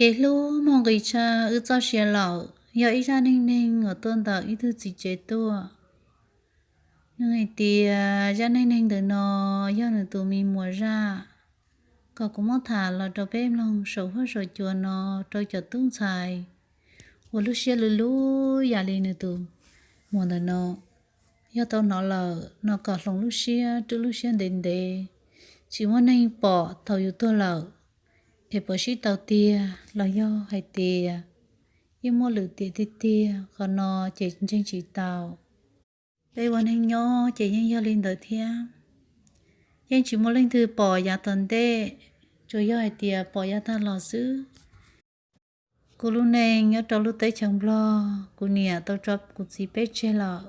Kev hlub muaj nqis tshaj wb txoj sia lawm, yog ib zaj neej neeg uas tuaj ntawm ib tug txiv tsev tuaj. Nws hais tias zaj neej neeg ntawm no yog nws tus me muam zaj, kom kuv muab tham los rau peb mloog saum huab saum cua no rau cov tub ntxhais uas lub siab lub lub yam li nws tus muam ntawm no. Yog tau hnov lawm no kom hloov lub siab, rub lub siab ntev ntev, tsis muaj neeg pom thaum yus tuag lawm, es puas sib tau tiag los yog hais tias yeej muaj lwm tiam tiag tiag, qhov no ces ntseeg tsis tau. Peb ua neeg nyob ces yeej yog li ntawd thiab, yeej tsis muaj leej twg pom yav tom ntej, tsuas yog hais tias pom yav tag los xwb. Kuv lub neej nyob rau lub teb chaws Nplog, kuv niam tau tso kuv txiv peb tseg lawm.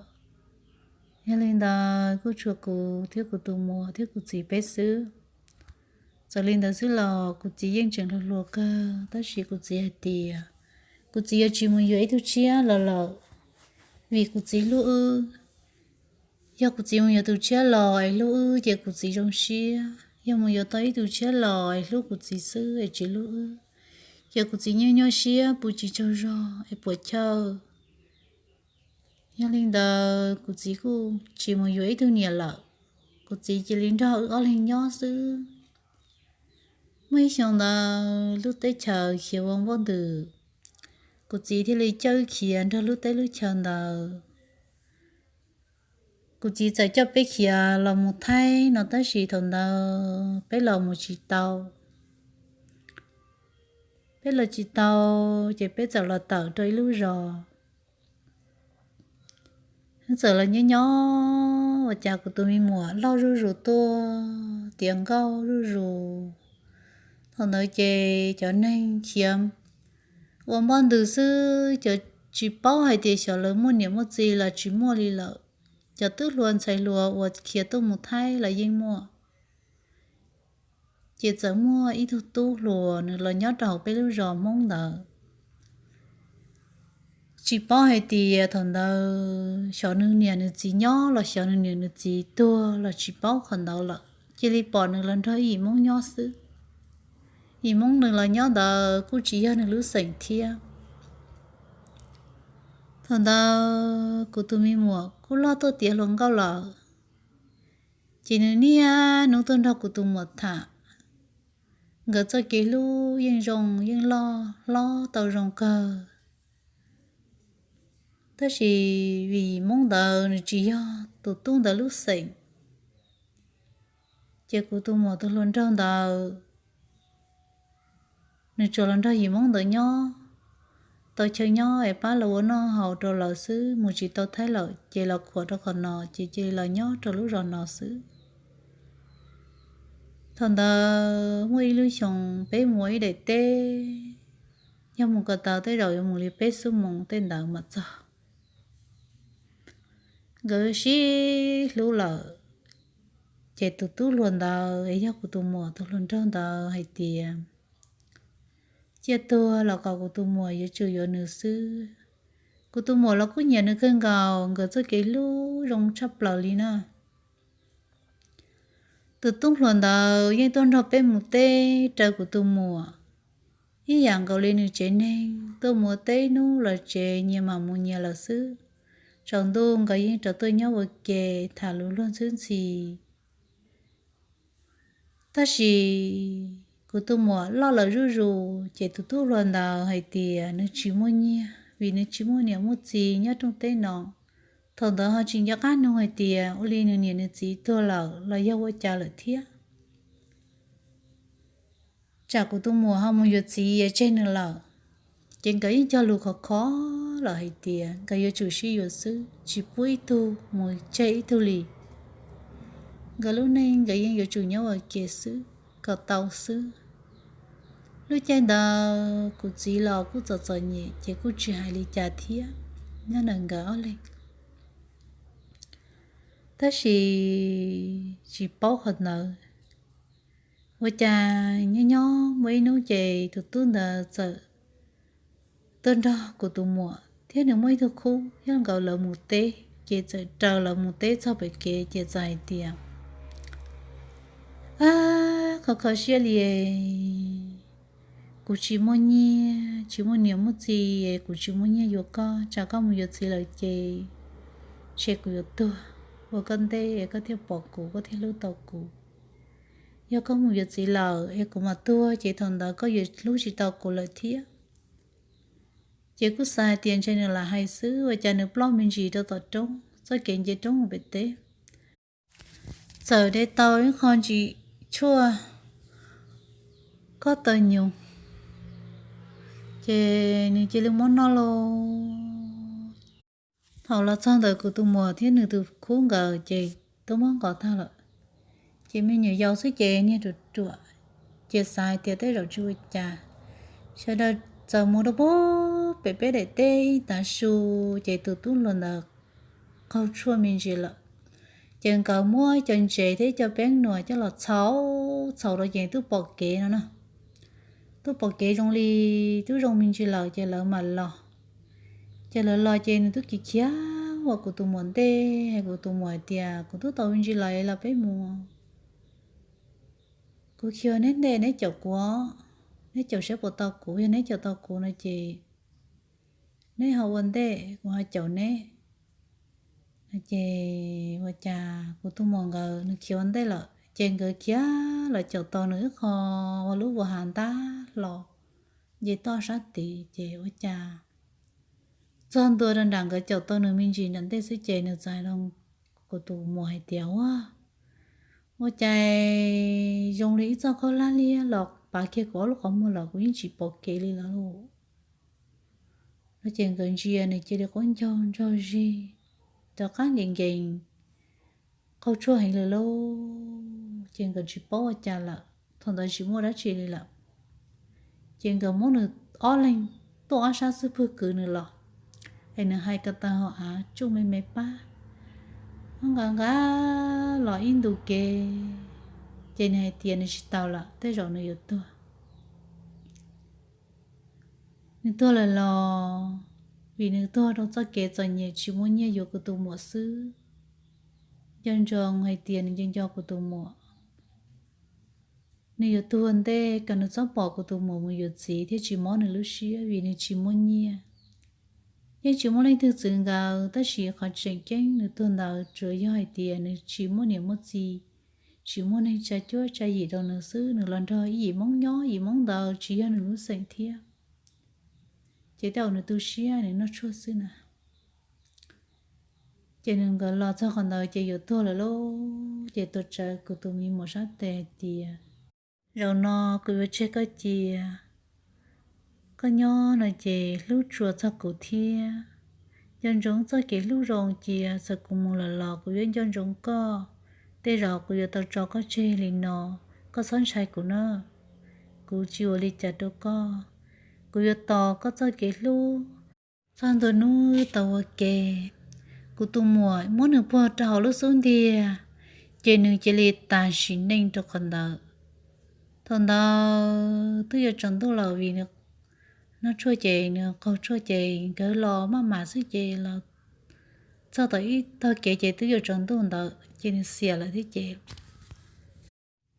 Yog li ntawd kuj tshuav kuv thiab kuv tus muam thiab kuv txiv peb xwb. Txawm li ntawd xwb los kuv txiv yeej tseem hluas hluas kawg, tab sis kuv txiv hais tias kuv txiv yuav tsis mus yuav ib tug tshiab los lawm, vim kuv txiv hlub wb. Yog kuv txiv mus yuav tus tshiab los es hlub wb ces kuv txiv zoo siab, yog mus yuav tau ib tug tshiab los es hlub kuv txiv xwb es tsis hlub wb, ces kuv txiv nyuaj nyuaj siab, pw tsis tsaug zog es puas chawj. Yog li ntawd kuv txiv kuj tsis mus yuav ib tug niam lawm, kuv txiv cia li nrog wb ob leeg nyob xwb. Muaj ib xyoo ntawd lub teb chaws khiav ua npoj ntws, kuv txiv thiaj li coj wb khiav nrog lub teb lub chaws ntawd. Kuv txiv txawm coj peb khiav los mus Thaib no, tab sis thaum ntawd peb los mus tsis tau. Peb los tsis tau, ces peb txawm los tawm rau ib lub zos. Txawm los nyob nyob ua cas kuv tus me muam loj zuj zus tuaj, tiav nkauj zuj zus. Thaum ntawd ces cov neeg khiav ua npoj ntws xwb, cov tsis paub hais tias xyov lawv muaj niam muaj txiv los tsis muaj li lawm. Cov tub hluas ntxhais hluas uas khiav tuaj mus Thaib los yeej muaj. Ces txawm muaj ib tug tub hluas nws los nyob rau hauv peb lub zos Hmoob ntawd. Tsis paub hais tias thaum ntawd xyov nws niam nws txiv nyob los xyov nws niam nws txiv tuag los tsis paub qhov ntawd lawm, cia li pom nws los nrog yim Hmoob nyob xwb. Yim Hmoob nws los nyob ntawd kuj tsis yog nws lub xeem thiab. Thaum ntawd kuv tus me muam kuj loj tuaj tiav hluas nkauj lawm, ces nws niaj hnub tuaj nrog kuv tus muam tham. Nkawd txoj kev hlub yeej zoo, yeej loj hlob tau zoo kawg. Tab sis vim Hmoob ntawd nws tsis yog tus tub ntawd lub xeem, ces kuv tus muam tus hluas nraug ntawd nws tsuas los nrog yim Hmoob ntawd nyob, tau chaw nyob es pab lawv ua noj haus rau lawv xwb, mus tsis tau Thaib lawm ces los khuam rau qhov no, ces cia li los nyob rau lub zos no xwb. Thaum ntawd muaj ib lub xyoo peb mus ua ib daim teb, yog mus ko taw tej zaum yuav mus li peb xuab moos tej ntawd mam txog. Nkawd sib hlub lawm, ces tus tub hluas ntawd es yog kuv tus muam tus hluas nraug ntawd hais tias cia tuag los kom kuv tus muam yuav tsum yuav nws xwb. Kuv tus muam los kuj nyiam nws kawg nkaus, nkawd txoj kev hlub zoo tshaj plaws li na. Tus tub hluas ntawd yeej tuaj nrog peb mus teb raws kuv tus muam, ib yam nkaus li nws tsev neeg, tuaj mus teb hnub los tsev, nyias mam mus nyias lawm xwb. Tsaus ntuj nkawd yeej rov tuaj nyob ua ke tham lus luag ntxhwb ntxhi. Tab sis kuv tus muam loj lawm zuj zus, ces tus tub hluas ntawd hais tias nws tsis muaj nyiaj vim nws tsis muaj niam muaj txiv nyob rooj teb no. Thaum ntawd ho tsis nco qab nug hais tias ua li nws niam nws txiv tuag lawm los yog ua cas lawm thiab. Tsam kuv tus muam ho mus yuav txiv es tseg nws lawm, ces nkawd yeej cog lus khov kho lawm hais tias nkawd yuav tsum sib yuav xwb, tsis pub ib tug mus tseg ib tug li. Nkawd lub neej nkawd yeej yuav tsum nyob ua ke xwb kom tau xwb. Lub caij ntawd kuv txiv los kuj txom txom nyem ces kuj tsis hais li cas thiab, nyob ntawm nkawd ob leeg. Tab sis tsis paub qhov ntawd, ua cas nyob nyob muaj ib hnub ces tus tub ntawd txawm tuaj nrog kuv tus muam thiab nws muaj ib tug khub, yog nkawd lawv mus teb, ces txawm raws lawv mus teb txog pem kev ces txawm hais tias, A, kho kho siab li, Kuv tsis muaj nyiaj, tsis muaj niam muaj txiv, kuv tsis muaj nyiaj yuav koj, tsam koj mus yuav txiv lawm ces tsam kuv yuav tuag ua koj ntej, koj thiaj pom kuv, koj thiaj hlub tau kuv. Yog koj mus yuav txiv lawm es kuv mam tuag ces thaum ntawd koj yuav hlub tsis tau kuv lawm thiab. Ces kuj xav hais tias ntshe nws lam hais xwb, ua cas nws ploj me ntsis rau tom roob, txoj kev nce roob mus pem teb. Txawm de tau ib qho ntsis tshuaj koj taw nyuv, ces nws cia li muab noj lauj. Thaum los txog ntawm kuv tus muam thiab nws tus khub nkawd ces twb muab nqos tag lawm. Ces me nyuam yaus xwb ces niag ruam ruam, ces xav hais tias tej zaum tsis ua cas. Sawv daws txawm mus rau pem peb daim teb ib tav su, ces tus tub hluas ntawd qaug tshuaj me ntsis lawm. Ces nkawd muab cov ntsev thiab cov peeb nuam coj los txhaum txhaum rau ces twb pom kev no na. Twb pom kev zoo li twb zoo me ntsis lawm ces lawv mam los. Ces lawv los ces nws twb khiav khiav ua kuv tus muam ntej, kuv tus muam hais tias kuv twb tau me ntsis lawm los peb mus. Kuv khiav neb ntej neb caum kuv, neb caum saib puas tau kuv, yog neb caum tau kuv no ces neb ho ua ntej kuv ho caum neb. Ces ua cas kuv tus muam nkawd nws khiav ua ntej lawm ces nkawd khiav los caum tau nws ib qho ua lub vuas hav ntab hlo nce toj sab tid ces ua cas txog ntua rau nram nkawd caum tau nws me ntsis nram ntej xwb ces nws txawm hais rau kuv tus muam hais tias ua ua cas zoo li ib txoj khaub hlab liab los pav kiag kuv ob lub qhov muag los kuv yeej tsis pom kev li lawm lauj. No ces nkawd ntsia nws cia li quab ncaug ntsog zig rov qab nkees nkees qaug tshuaj heev lawm lauj. Ces nkawd tsis paub ua cas lawm, thaum ntawd tsis muaj dab tsi li lawm. Ces nkawd muab nws ob leeg tuaj ob sab xub pwg kwv nws los, es nws hais ko taw hauv av tsuj me me pab, nqa nqa los ib ntus kev, ces nws hais tias nws tsis taus lawm, tej zaum nws yuav tuag. Nws tuag lawm los vim nws tuag rau txoj kev txom nyem tsis muaj nyiaj yuav kuv tus muam xwb. Nco ntsoov hais tias nws nco nco kuv tus muam, nws yuav tuag ua ntej kom nws txhob pom kuv tus muam mus yuav txiv thiab tsis mob nws lub siab vim nws tsis muaj nyiaj. Yeej tsis muaj leej twg txwv nkawd, tab sis qhov tseem ceeb nws tuag ntawd tsuas yog hais tias nws tsis muaj niam muaj txiv, tsis muaj neeg tsa cuab tsa yim rau nws xwb. Nws los nrog ib yim Hmoob nyob, yim Hmoob ntawd tsis yog nws lub xeem thiab, ces tej zaum nws tu siab nws noj tshuaj xwb na. Ces nws nkawd los txog qhov ntawd ces yuav tuag lawm lauj, ces tuav rawv kuv tus me muam sab tes hais tias, zaum no kuv yuav tseg koj cia, koj nyob no ces hlub tshua txog kuv thiab. Nco ntsoov txoj kev hlub zoo cia, txawm kuv mus lawm los kuv yuav nco ntsoov koj. Tej zaum kuv yuav tau tso koj tseg li no, koj txhob ntshai kuv na. Kuv tsis ua li cas rau koj, kuv yuav tos koj txoj kev hlub txog ntua hnub tau ua ke. Kuv tus muam muab nws puag rau hauv lub xub ntiag, ces nws cia li tas sim neej rau qhov ntawd. Thaum ntawd twb yuav tsaus ntuj lawm vim nws noj tshuaj ces nws qaug tshuaj ces nkawd los maj mam xwb ces los txog tau ib tog kev ces twb yuav tsaus ntuj ntawd ces nws xiam lawm thiab ces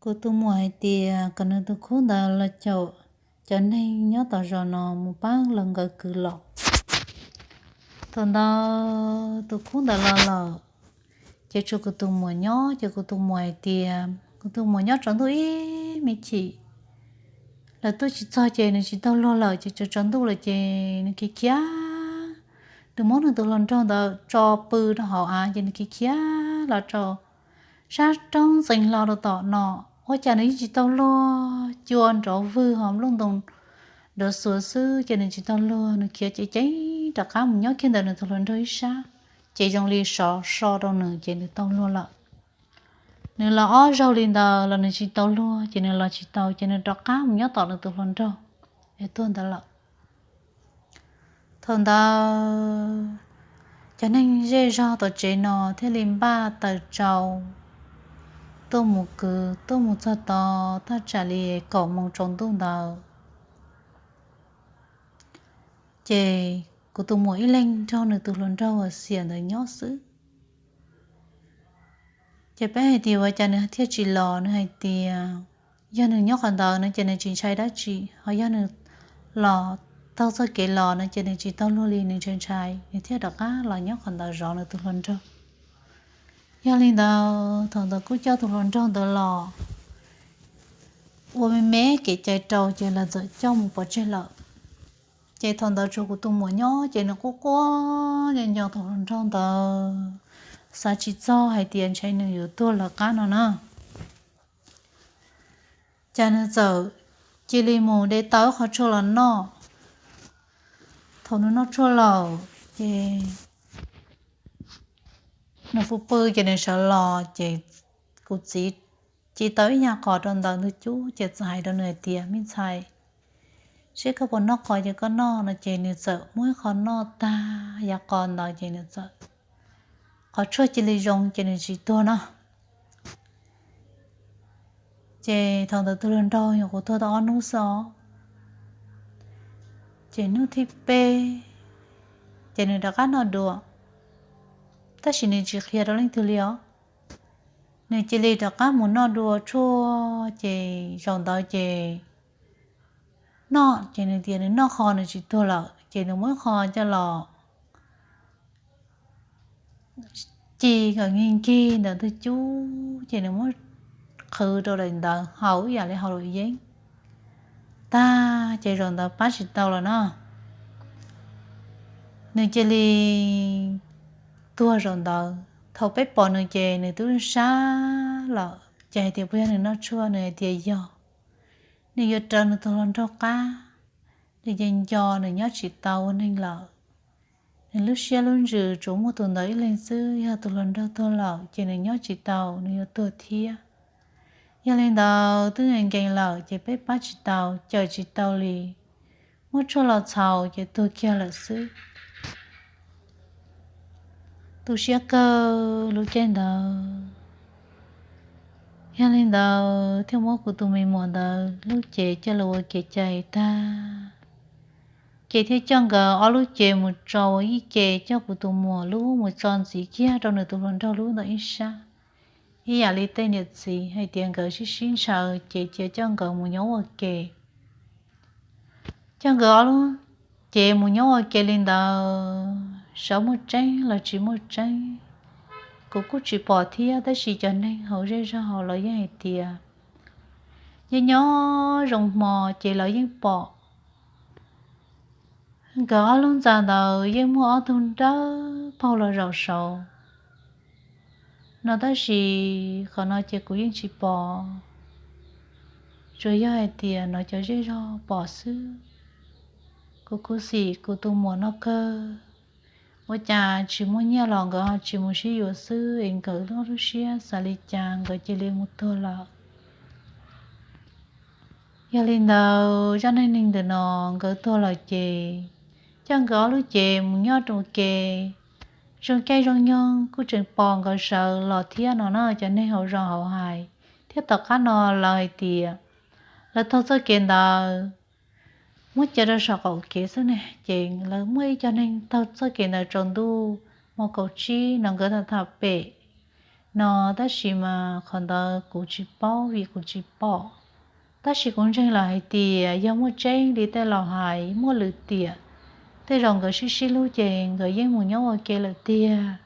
kuv tus muam hais tias kom nws tus khub ntawd los caum cov neeg nyob tom zos no mus pab los nkawd kwv los. Thaum ntawd tus khub ntawd los lawm, ces tshuav kuv tus muam nyob ces kuv tus muam hais tias kuv tus muam nyob tsaus ntuj ib me chim, lawv tuaj tsis txog ces nws tsis tau luag lawm ces tsaus tsaus ntuj lawm ces nws khiav khiav, nws muab nws tus hluas nraug ntawd tso pw rau hauv av ces nws khiav khiav los rau sab roob ntxeev hlo rau tom no. Ua cas nws yeej tsis tau luag, cua nrov vwg ho nplooj ntoo nrov xuav xwb ces nws tsis tau luag, nws khiav ceev ceev rov qab mus nyob kiag ntawm nws tus hluas nraug ib sab, ces zoo li sov so rau nws ces nws tau luag lawm. Nws los ob zaug li ntawd los nws tsis tau luag ces nws los tsis tau ces nws rov qab mus nyob tom nws tus hluas nraug es tuag ntawd lawm. Thaum ntawd cov neeg zej zog tom tsev no thiaj li npaj taws tsau tuaj mus kwv, tuaj mus txog tod thaj tsam li kaum moos tsaus ntuj ntawd. Ces kuv tus muam ib leeg nrog nws tus hluas nraug uas xiam ntawd nyob xwb. Ces peb hais tias ua cas nws thiaj tsis los, nws hais tias yog nws nyob qhov ntawd no ces nws tsis ntshai dab tsi, ho yog nws los taug txoj kev los no ces nws tsis tau luag li, nws ntshai ntshai, nws thiaj rov qab los nyob qhov ntawd zov nws tus hluas nraug. Yog li ntawd thaum ntawd kuj coj tus hluas nraug ntawd los ua me me kev cai rau ces lawv txawm coj mus pov tseg lawm. Ces thaum ntawd tsuas kuv tus muam nyob ces nws quaj quaj nco nco tus hluas nraug ntawd, xav tsis txog hais tias ntshai nws yuav tuag lawv qab no na. Ces nws txawm cia li mus de tau ib qho tshuaj los noj. Thaum nws noj tshuaj lawm ces nws pw pw ces nws sawv los ces kuv txiv ci tau ib yav qos rau ntawm ntug cub ces txawm hais rau nws hais tias, me ntxhais, seb koj puas noj qos ces koj noj no ces nws txawm muab ib qho noj tag yav qos ntawd ces nws txawm, qhov tshuaj cia li zoo ces nws tsis tuag no. Ces thaum ntawd tus hluas nraug nyuam qhuav tuag tau ob hnub xwb os. Ces hnub thib peb ces nws rov qab noj dua, tab sis nws tsis qhia rau leej twg li os. Nws cia li rov qab mus noj dua tshuaj ces zaum ntawd ces noj ces nws tias nws noj qho nws tsis tuag lawm ces nws muab qho coj los ci kom nkig nkig ntawm ntug cub ces nws muab qhwv rau daim ntawd haus ib yam li haus luam yeeb tag ces zaum ntawd pab tsis tau lawm no. Nws cia li tuag zaum ntawd. Thaum peb pom nws ces nws twb sab lawm ces hais tias puas yog nws noj tshuaj, nws hais tias yog. Nws yuav raws nws tus hluas nraug qab, nws ces nco nws nyob tsis tau ua neeg lawm. Nws lub siab lub ntsws tsuas muaj tus ntawd ib leeg xwb, yog tus hluas nraug tuag lawm ces nws nyob tsis tau, nws yuav tuag thiab. Yog li ntawd twb nkees lawm ces peb pab tsis tau, cawm tsis tau li, muab tshuaj los txhaus ces tuag kiag lawm xwb. Tu siab kawg lub caij ntawd. Yog li ntawd thiaj muab kuv tus me muam ntawd lub cev coj los ua kev cai tag, ces thiaj coj nkawd ob lub cev mus tso ua ib ke, coj kuv tus muam lub mus tso ntxiv kiag rau nws tus hluas nraug lub ntawm ib sab, ib yam li tej niam txiv hais tias nkawd sib sib ntshaw ces cia coj nkawd mus nyob ua ke. Coj nkawd ob lub cev mus nyob ua ke li ntawd, xyov muaj tseeb los tsis muaj tseeb, kuv kuj tsis pom thiab, tab sis cov neeg hauv zej zog hauv los yeej hais tias nyob nyob zoo hmo ces lawv yeej pom nkawd ob lub ntxa ntawd yeej muaj ob tug nrawm paug los zaum saud no, tab sis qhov no ces kuv yeej tsis pom, tsuas yog hais tias no cov zej zog pom xwb. Kuv khuv xim kuv tus muam no kawg, ua cas tsis muaj nyiaj los nkawd ho tsis mus sib yuav xwb es nkawd ob lub siab xav li cas nkawd cia li mus tuag lawm. Yog li ntawd zaj neej neeg ntawm no nkawd tuag lawm ces coj nkawd ob lub cev mus nyob rau ua ke. Zoo caij zoo nyoog kuj tseem pom nkawd sawv los thiab no na, cov neeg hauv zos hauv hais. Thiab tom qab no lawv hais tias lawv taug txoj kev ntawd muab cia rau saum qaum kev xwb ne, ces lawv muaj ib co neeg taug txoj kev ntawd tsaus ntuj hmo kaum tsib no nkawd tham tham pem no, tab sis mas qhov ntawd kuv tsis paub vim kuv tsis pom. Tab sis kuv ntseeg lawm hais tias yog muaj tseeb li tej laus hais muaj lwm tiam, tej zaum nkawd sib sib hlub ces nkawd yeej mus nyob ua ke lawm tiag.